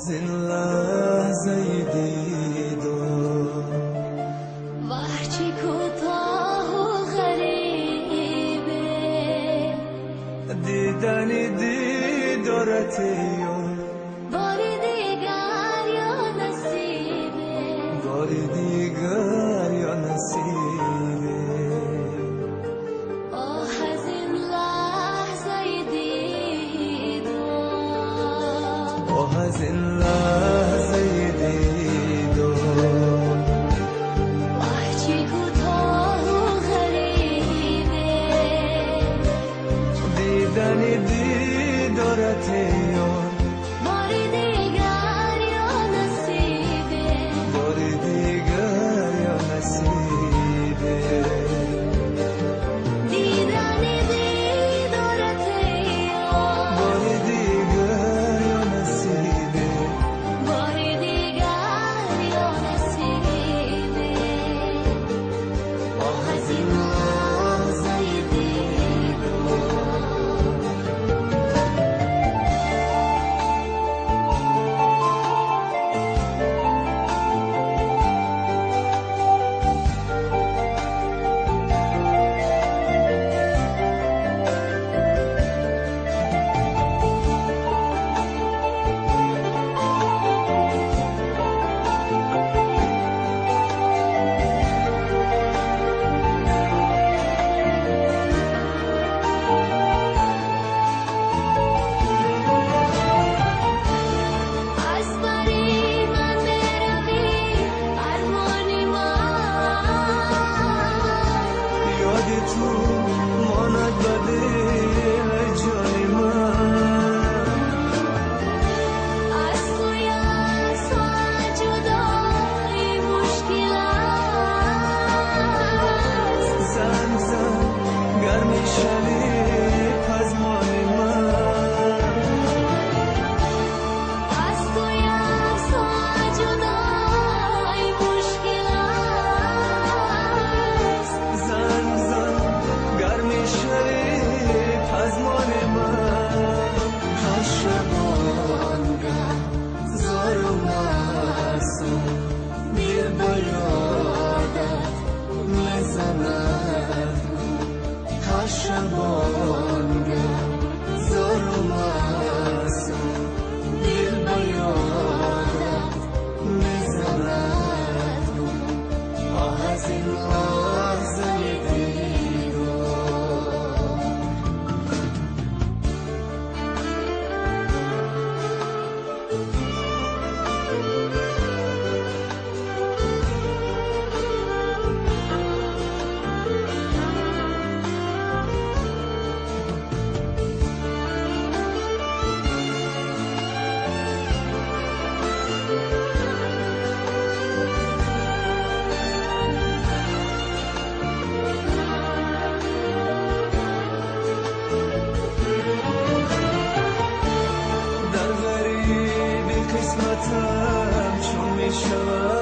از این لحظه دیدار واه چه کوتاه و غریبه دیدن دیدارت یار بار دیگر یا نصیبه بار دیگر یا نصیبه آه از این لحظه دیدار آه از این لحظه دیدار واه چه کوتاه و غریبه دیدن دیدارت یار بار دیگر یا نصیبه بار دیگر یا نصیبه دیدن دیدارت یار بار دیگر یا نصیبه بار دیگر یا نصیبه آه از این لحظه دیدار. از بری من بروی ارمان من یاد تو ماند به دل جان من از تو یک ساعت جدایی مشکل است زنگ زن گرمی شوی پزمان من از تو یک ساعت جدایی مشکل است زنگ زن گرمی شوی پزمان من هر شبانگه زار و معصوم دل به یادت میزند هر شبانگه زار و معصوم دل به یادت میزند آه از این لحظه دیدار. در غریبی قسمتم چون می شود